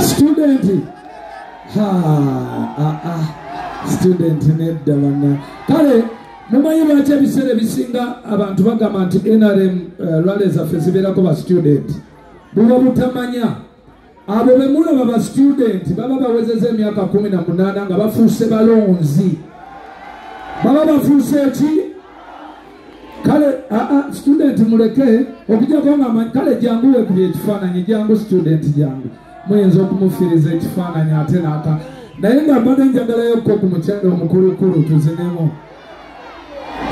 Student. Ha, student nedda banna. Kale mumanyi lwaki ebiseera ebisinga abantu bagamba nti NRM rally zaffe zibeerako ba student. Buba butamanya. Abo be mulaba ba student baba bawezezza emyaka 18 nga bafuuse balonzi. Baba bafuuse ki? Kale student muleke okujjako nga kale jangu wekubye ekifaananyi, jangu student jangu. Muyinza okumufiiriza ekifaananyi ate n'aka. Naye nga mbadde njagalayokko ku mukyala omukulukulu tuzinemu.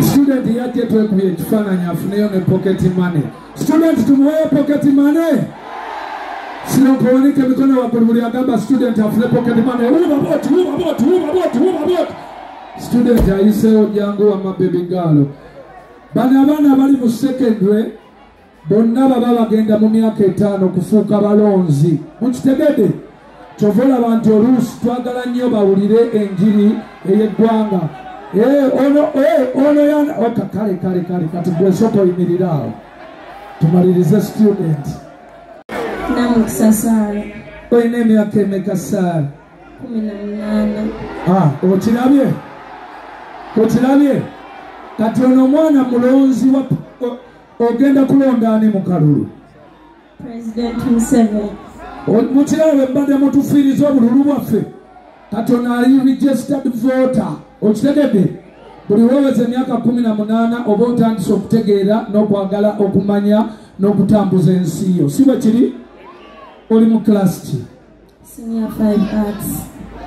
Student yajje twekubye ekifaananyi afuneyo ne pocket money. Student tumuweyo pocket money. Sinokuwanika emikono waggulu buli agamba student afune pocket money. Wuba bwoti, wuba bwoti, wuba bwoti, wuba bwoti. Student ayiseewo jangu wamma baby girl. Bano abaana abali mu secondary bonna baba bagenda mu myaka 5 kufuuka balonzi. Mukitegedde? Kyova olaba nti oluusi twagala nnyo bawulire enjiri ey'eggwanga. Ono yana kale kale kale kati gwe sooka oyimirire awo tumalirize student. Namukisa Sarah. Olina emyaka emeka Sarah? 18. Okirabye? Okirabye? Kati ono omwana mulonzi wa ogenda kulonda ani mu kalulu? President Museveni. Mukirabe mbadde mutufiiriza obululu bwaffe. Kati ono ali registered voter. Okitegedde? Buli weweza emyaka 18 oba otandise okutegeera n'okwagala okumanya n'okutambuza ensi yo. Si bwe kiri? Oli mu class ki? Senior 5 arts.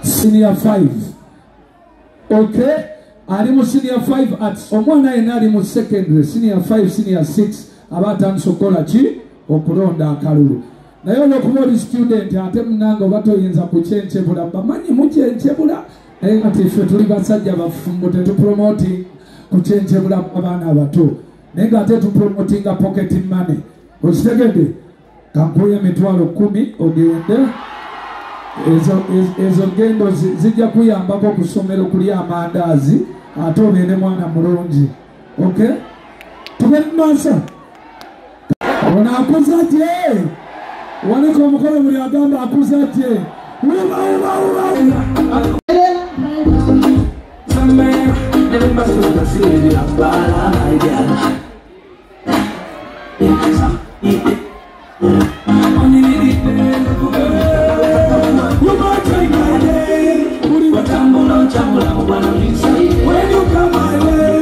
Senior 5. Okay? Ali mu senior 5 arts. Omwana yenna ali mu secondary, senior 5, senior 6 aba atandise okukola ki? Okulonda akalulu. Naye olw'okuba oli student ate munnange oba toyinza kukyenkyebula, bamanyi mukyenkyebula. Naye kati ffe tuli basajja bafumbo tetupromoting kukyenkyebula abaana abato. Naye ng'ate tupromotinga pocket money. Okitegedde? Kankuwe emitwalo 10 ogende. Ezo gendo zijja kuyambako ku ssomero kulya amandaazi ate obeere mwana mulungi. Okay? Tugende mu maaso. Ono akuza gye. Wanika omukono buli agamba akuza gye. Wuba wuba wuba. When you come my way,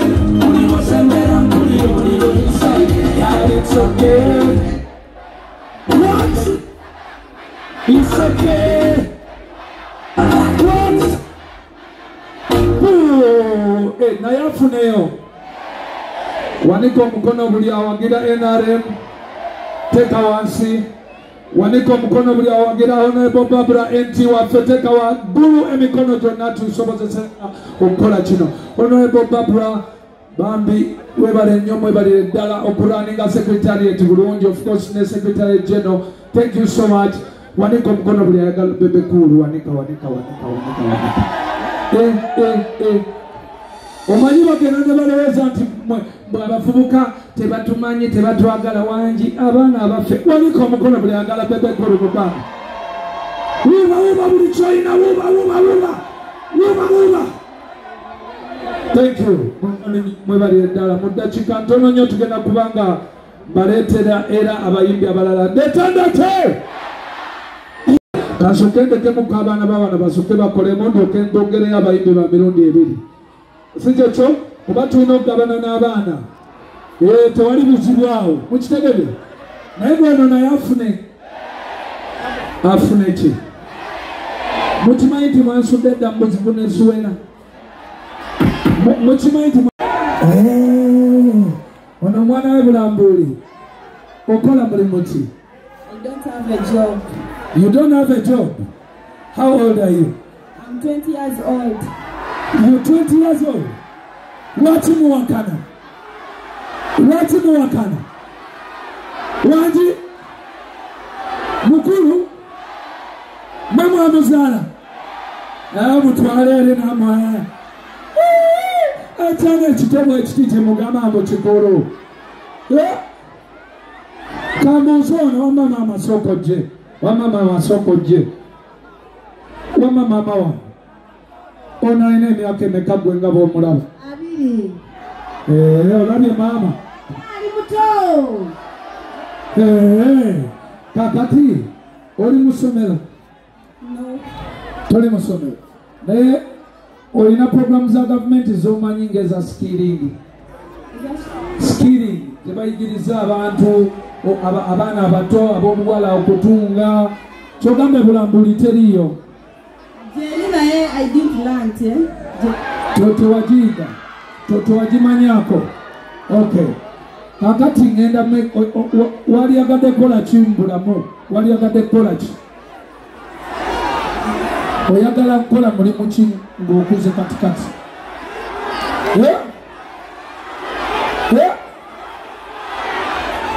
it's okay. What? It's okay. What? Oh, naye afuneyo. Wanika omukono buli awagira NRM. Teka wansi. Wanika omukono buli awagira Honorable Barbara NT waffe, teka waggulu emikono gyonna tusobozese okukola kino. Honorable Barbara bambi webale nnyo, mwebalire ddala okurunninga secretariat bulungi, of course ne secretary general. Thank you so much. Wanika omukono buli ayagala Bebe Cool. Wanika, wanika, wanika, wanika, wanika. Omanyi bagenda ne balowooza nti mwe abavubuka tebatumanyi, tebatwagala. Wangi abaana abaffe. Wanika omukono buli ayagala Bebe Cool mu bbanga. Wuba wuba buli ky'olina, wuba wuba wuba wuba wuba. Thank you. Mwebalire ddala. Mu ddakiika ntono nnyo tugenda kubanga mbaleetera era abayimbi abalala. Ndete ndete! Kasooke ndekemuko abaana b'abaana basooke bakolemu ndyoke ndongereyo abayimbi ba mirundi ebiri. Si kyekyo? Kuba tulina okugabana n'abaana. Tewali buzibu awo. Mukitegedde? Naye bw'ono naye afune. Afune ki? Mukimanyi nti mwansudde dda mu buzibu ne Zuena? Mukimanyi nti ono omwana we Bulambuuli okola mulimu ki? I don't have a job. You don't have a job? How old are you? I'm 20 years old. You're 20 years old? Lwaki muwakana? Lwaki muwakana? Wangi? Mukulu? Mwe mwamuzaala? Mutwale eri namwe. Akyana ekitabo ekiti kye mugamba mbu kikulu. Kambuuze ono, wamma maama sooka ojje. Wamma maama sooka ojje. Wamma maama wange ono alina emyaka emeka gwe nga bw'omulaba? 2. Olabye maama? Ali muto. Kakati oli mu ssomero? No. Toli mu ssomero. Naye olina programu za gavumenti z'omanyi ng'eza skilling. Skilling gye bayigiriza abantu abaana abato ab'obuwala okutunga. Kyogamba Bulambuli teriiyo? Gyeri naye I didn't learn Tewagiyiga, tewagimanyako. Okay. Kakati ngenda waliyagadde kukola ki mu bulamu? Waliyagadde kukola ki? Oyagala kukola mulimu ki ng'okuze katikati?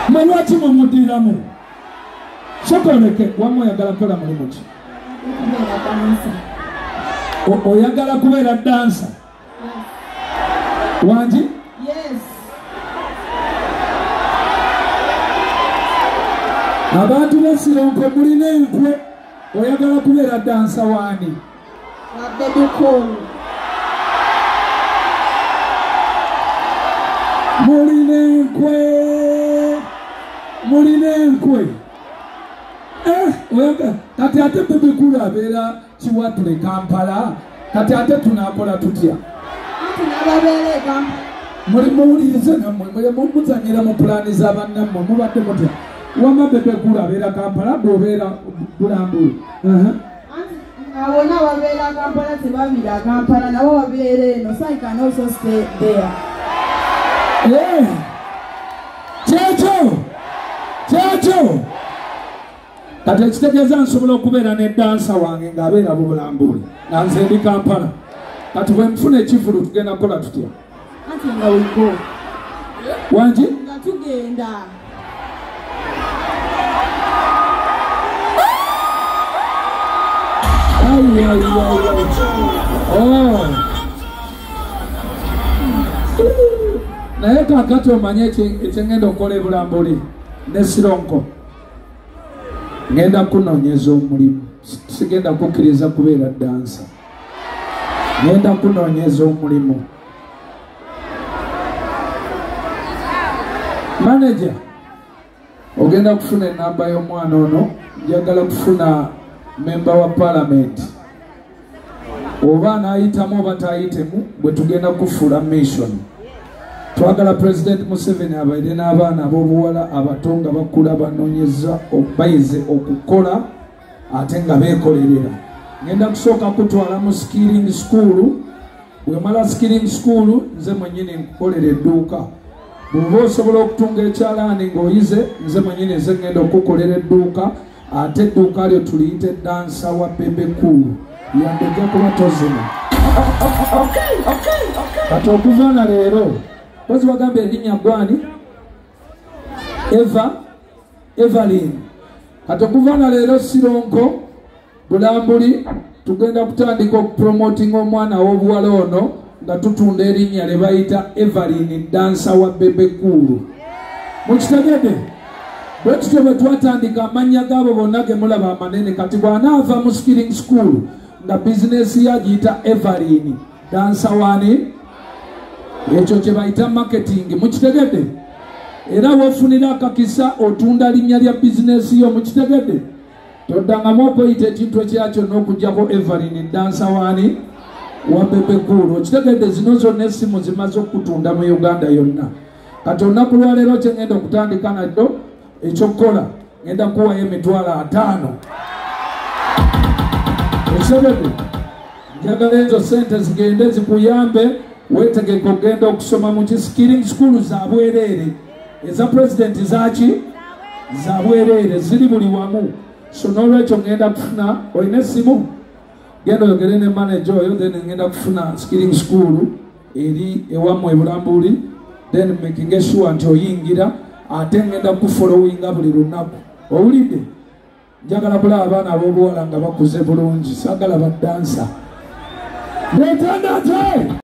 Mwe lwaki mumuddiramu? Sokoleke, wamma oyagala kukola mulimu ki? Oyagala kubeera dansa? Wangi? Yes. Abantu b'Esironko mulina enkwe. Oyagala kubeera dansa waani? Wa Bebe Cool. Mulina enkwe. Mulina enkwe. Kati ate Bebe Cool abeera Kiwatule Kampala. Kati ate tunaakola tutya? Muwulirize nammwe, muzanyira mu pulaani za bannammwe, mubadde mutya? Wamma Bebe Cool abeera Kampala, bw'obeera Bulambuli. Abo nabo babeera Kampala, tebabeera Kampala, nabo babeera eno, so I can also stay there. Kyekyo! Kyekyo! Kati ekitegeeza nsobola okubeera ne dansa wange ng'abeera Bulambuli, nga nze ndi Kampala. Kati bwe nfuna ekivvulu tugenda kukola tutya? Anti nga we go. Wangi? Nga tugenda. Naye kaakati omanye ekyengenda okukola e Bulambuli ne Sironko. Ngenda kunoonyeza omulimu. Sigenda kukkiriza kubeera dansa. Ngenda kunoonyeza omulimu. Manager, ogenda kufuna enamba y'omwana ono. Njagala kufuna member wa parliament. Oba anaayitamu oba taayitemu, bwe tugenda kufuula mission. Twagala President Museveni abaire n'abaana ab'obuwala abato nga bakula banoonyeza bayize okukola ate nga beekolerera. Ngenda kusooka kutwala mu skilling school. Bwemala skilling school, nze mwennyini nkukolera edduuka. Bw'oba osobola okutunga ekyalaani ng'oyize, nze mwennyini nze ngenda okukukolera edduuka, ate edduuka lyo tuliyite dansa wa Bebe Cool. Yadde ojja kuba tozina. Kati okuva na leero, kozi bagamba erinnya gwani? Eva, Evelyn. Kati okuva na leero Sironko, Bulambuli, tugenda kutandika okupromotinga omwana w'obuwala ono nga tutunda erinnya lye bayita Evelyn dansa wa Bebe Cool. Mukitegedde? Bwe tutyo bwe twatandika amannya gaabo bonna ge mulaba amanene. Kati bw'anaava mu skilling school nga bizinesi ye agiyita Evelyn dansa wani? Ekyo kye bayita marketing. Mukitegedde? Era w'ofunira akakisa otunda linnya lya bizinesi yo. Mukitegedde? Toddangamu okweyita ekintu ekirala kyonna okuggyako Evelyn dansa wani? Wa Bebe Cool. Okitegedde? Zino zonna essimu zimaze okutunda mu Uganda yonna. Kati olunaku lwaleero kye ngenda okutandika nakyo ekyokukola, ngenda kuwayo 50,000. Okitegedde? Njagala ezo ssente zigende zikuyambe weetegeke okugenda okusoma mu skilling school za bwereere. Eza pulezidenti zaaki? Za bwereere, ziri buli wamu. So n'olwekyo ngenda kufuna, olina essimu? Genda oyogere ne manager oyo, then ngenda kufuna skilling school eri ewammwe e Bulambuli, then making sure nti oyingira, ate ngenda kufollowinga buli lunaku. Owulidde? Njagala kulaba abaana ab'obuwala nga bakuze bulungi, saagala badansa. Netandate!